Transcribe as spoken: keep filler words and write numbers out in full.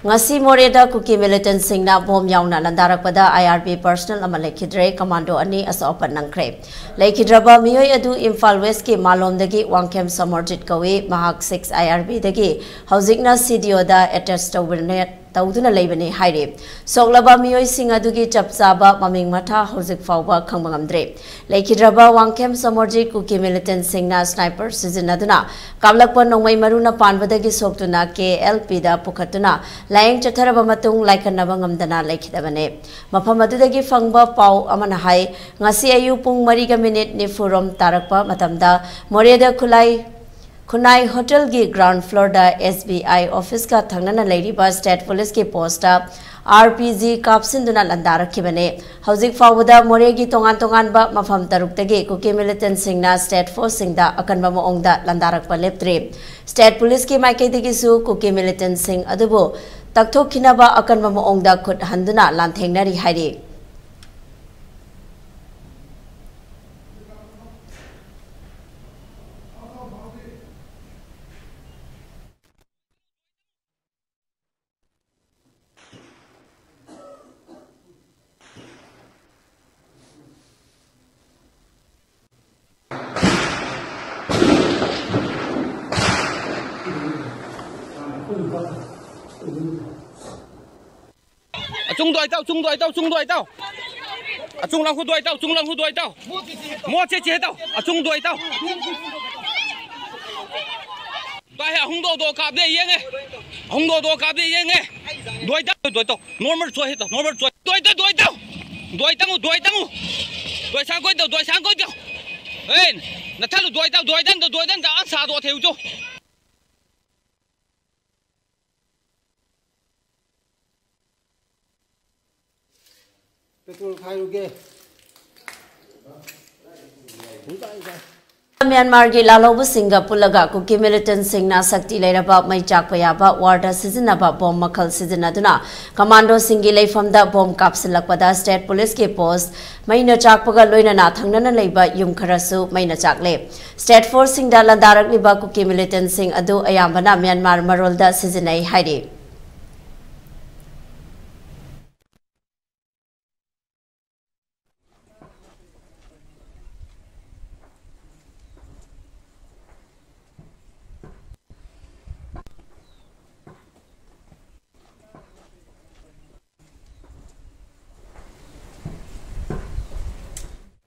ꯉꯁꯤ ꯃꯣꯔꯦꯗ ꯀꯨꯀꯤ ꯃꯤꯂꯤꯇꯦꯟꯁꯤꯡꯅ ꯕꯣꯝ ꯌꯥꯎꯅ ꯂꯥꯟꯗꯥꯔꯛꯄꯗ ꯑꯥꯏ ꯑꯥꯔ ꯕꯤ ꯄꯔꯁꯅꯦꯜ ꯑꯃ ꯂꯩꯈꯤꯗ꯭ꯔꯦ, ꯀꯃꯥꯟꯗꯣ ꯑꯅꯤ ꯑꯁꯣꯛ ꯑꯄꯟ ꯅꯪꯈ꯭ꯔꯦ꯫ ꯂꯩꯈꯤꯗ꯭ꯔꯕ ꯃꯤꯑꯣꯏ ꯑꯗꯨ ꯏꯝꯐꯥꯜ ꯋꯦꯁꯀꯤ ꯃꯥꯂꯣꯝꯗꯒꯤ ꯋꯥꯡꯈꯦꯝ ꯁꯃꯔꯖꯤꯠ ꯀꯧꯏ꯫ ꯃꯍꯥꯛ ꯁꯤꯛꯁ ꯑꯥꯏ ꯑꯥꯔ ꯕꯤꯗꯒꯤ ꯍꯧꯖꯤꯛꯅ ꯁꯤ ꯗꯤ ꯑꯣꯗ ꯑꯦꯇꯦꯆ ꯇꯧꯕꯅꯦ, ꯇꯧꯗꯨꯅ ꯂꯩꯕꯅꯤ ꯍꯥꯏꯔꯤ꯫ ꯁꯣꯛꯂꯕ ꯃꯤꯑꯣꯏꯁꯤꯡ ꯑꯗꯨꯒꯤ ꯆꯞ ꯆꯥꯕ ꯃꯃꯤꯡ ꯃꯊꯥ ꯍꯧꯖꯤꯛ ꯐꯥꯎꯕ ꯈꯪꯕ ꯉꯝꯗ꯭ꯔꯤ꯫ ꯂꯩꯈꯤꯗ꯭ꯔꯕ ꯋꯥꯡꯈꯦꯝ ꯁꯃꯔꯖꯤꯠ ꯀꯨꯀꯤ ꯃꯤꯂꯤꯇꯦꯟꯁꯤꯡꯅ ꯁ꯭ꯅꯥꯏꯄꯔ ꯁꯤꯖꯤꯟꯅꯗꯨꯅ ꯀꯥꯞꯂꯛꯄ ꯅꯣꯡꯃꯩ ꯃꯔꯨꯅ ꯄꯥꯟꯕꯗꯒꯤ ꯁꯣꯛꯇꯨꯅ ꯀꯦ ꯑꯦꯜ ꯄꯤꯗ ꯄꯨꯈꯠꯇꯨꯅ ꯂꯥꯌꯦꯡ ꯆꯠꯊꯔꯕ ꯃꯇꯨꯡ ꯂꯥꯏꯀꯠꯅꯕ ꯉꯝꯗꯅ ꯂꯩꯈꯤꯗꯕꯅꯤ꯫ ꯃꯐꯝ ꯑꯗꯨꯗꯒꯤ ꯐꯪꯕ ꯄꯥꯎ ꯑꯃꯅ ꯍꯥꯏ, ꯉꯁꯤ ꯑꯌꯨꯛ ꯄꯨꯡ ꯃꯔꯤꯒ ꯃꯤꯅꯤꯠ ꯅꯤꯐꯨꯔꯣꯝ ꯇꯥꯔꯛꯄ ꯃꯇꯝꯗ ꯃꯣꯔꯦꯗ ꯈꯨꯂꯥꯏ ꯈꯨꯟꯅꯥꯏ ꯍꯣꯇꯦꯜꯒꯤ ꯒ꯭ꯔꯥꯎꯟ ꯐ꯭ꯂꯣꯔꯗ ꯑꯦꯁ ꯕꯤ ꯑꯥꯏ ꯑꯣꯐꯤꯁꯀ ꯊꯪꯅꯅ ꯂꯩꯔꯤꯕ ꯁ꯭ꯇꯦꯠ ꯄꯨꯂꯤꯁꯀꯤ ꯄꯣꯁꯇ ꯑꯥꯔ ꯄꯤ ꯖꯤ ꯀꯥꯞꯁꯤꯟꯗꯨꯅ ꯂꯥꯟꯗꯥꯔꯛꯈꯤꯕꯅꯤ꯫ ꯍꯧꯖꯤꯛ ꯐꯥꯎꯕꯗ ꯃꯣꯔꯦꯒꯤ ꯇꯣꯉꯥꯟ ꯇꯣꯉꯥꯟꯕ ꯃꯐꯝ ꯇꯔꯨꯛꯇꯒꯤ ꯀꯨꯀꯤ ꯃꯤꯂꯤꯇꯦꯟꯁꯤꯡꯅ ꯁ꯭ꯇꯦꯠ ꯐꯣꯔꯁꯁꯤꯡꯗ ꯑꯀꯟꯕ ꯃꯑꯣꯡꯗ ꯂꯥꯟꯗꯥꯔꯛꯄ ꯂꯦꯞꯇ꯭ꯔꯤ꯫ ꯁ꯭ꯇꯦꯠ ꯄꯨꯂꯤꯁꯀꯤ ꯃꯥꯏꯀꯩꯗꯒꯤꯁꯨ ꯀꯨꯀꯤ ꯃꯤꯂꯤꯇꯦꯟꯁꯤꯡ ꯑꯗꯨꯕꯨ ꯇꯛꯊꯣꯛꯈꯤꯅꯕ ꯑꯀꯟꯕ ꯃꯑꯣꯡꯗ ꯈꯨꯠ ꯍꯟꯗꯨꯅ ꯂꯥꯟꯊꯦꯡꯅꯔꯤ ꯍꯥꯏꯔꯤ꯫ ꯑꯆꯨꯡꯗꯣ ꯑꯩ ꯇꯧ, ꯑꯆꯨꯡꯗꯣ ꯑꯩ ꯇꯧ, ꯑꯆꯨꯡꯗꯣ ꯑꯩ ꯇꯧ꯫ ꯑꯆꯨꯡ ꯂꯪꯈꯨꯗꯣ ꯑꯩ ꯇꯧ, ꯑꯆꯨꯡ ꯂꯪꯈꯨꯗꯣ ꯑꯩ ꯇꯧ꯫ ꯃꯣꯠꯁꯦ ꯆꯦ ꯇꯧ, ꯑꯆꯨꯡꯗꯣ ꯑꯩ ꯇꯧ꯫ ꯚꯥꯏ, ꯑꯍꯨꯝꯗꯣ ꯗꯣ ꯀꯥꯞꯗꯦ ꯌꯦꯡꯉꯦ꯫ ꯑꯍꯨꯝꯗꯣ ꯗꯣ ꯀꯥꯞꯗꯦ ꯌꯦꯡꯉꯦ꯫ ꯗꯣꯏ ꯇꯧ, ꯗꯣꯏ ꯇꯧ꯫ ꯅꯣꯔꯃꯦꯜ ꯆꯣꯏ ꯇꯧ, ꯅꯣꯔꯃꯦꯜ ꯆꯣꯏ꯫ ꯗꯣꯏ ꯇꯧ, ꯗꯣꯏ ꯇꯧ꯫ ꯗꯣꯏ ꯇꯪꯉꯨ, ꯗꯣꯏ ꯇꯪꯉꯨ꯫ ꯗꯣꯏ ꯁꯥꯡ ꯀꯣꯏ ꯇꯧ, ꯗꯣꯏ ꯁꯥꯡ ꯀꯣꯏ ꯇꯧ꯫ ꯑꯦ, ꯅꯊꯜꯂꯨ ꯗꯣꯏ ꯇꯧ, ꯗꯣꯏ ꯇꯪ ꯇꯧ, ꯗꯣꯏ ꯇꯪ ꯇꯧ꯫ ꯑꯁꯥꯗꯣ ꯊꯦꯎ ꯆꯣ꯫ ꯄꯦꯇ꯭ꯔꯣꯜ ꯈꯥꯏꯔꯨꯒꯦ꯫ ꯃ꯭ꯌꯥꯟꯃꯥꯔꯒꯤ ꯂꯥꯜꯍꯧꯕꯁꯤꯡꯒ ꯄꯨꯜꯂꯒ ꯀꯨꯀꯤ ꯃꯤꯂꯤꯇꯦꯟꯁꯤꯡꯅ ꯁꯛꯇꯤ ꯂꯩꯔꯕ ꯃꯩ ꯆꯥꯛꯄ ꯌꯥꯕ ꯋꯥꯔꯗ ꯁꯤꯖꯤꯟꯅꯕ ꯕꯣꯝ ꯃꯈꯜ ꯁꯤꯖꯤꯟꯅꯗꯨꯅ ꯀꯃꯥꯟꯗꯣꯁꯤꯡꯒꯤ ꯂꯩꯐꯝꯗ ꯕꯣꯝ ꯀꯥꯞꯁꯤꯜꯂꯛꯄꯗ ꯁ꯭ꯇꯦꯠ ꯄꯨꯂꯤꯁꯀꯤ ꯄꯣꯁ ꯃꯩꯅ ꯆꯥꯛꯄꯒ ꯂꯣꯏꯅꯅ ꯊꯪꯅꯅ ꯂꯩꯕ ꯌꯨꯝ ꯈꯔꯁꯨ ꯃꯩꯅ ꯆꯥꯛꯂꯦ꯫ ꯁ꯭ꯇꯦꯠ ꯐꯣꯔꯁꯁꯤꯡꯗ ꯂꯥꯟꯗꯥꯔꯛꯂꯤꯕ ꯀꯨꯀꯤ ꯃꯤꯂꯤꯇꯦꯟꯁꯤꯡ ꯑꯗꯨ ꯑꯌꯥꯝꯕꯅ ꯃ꯭ꯌꯥꯟꯃꯥꯔ ꯃꯔꯣꯜꯗ ꯁꯤꯖꯤꯟꯅꯩ ꯍꯥꯏꯔꯤ꯫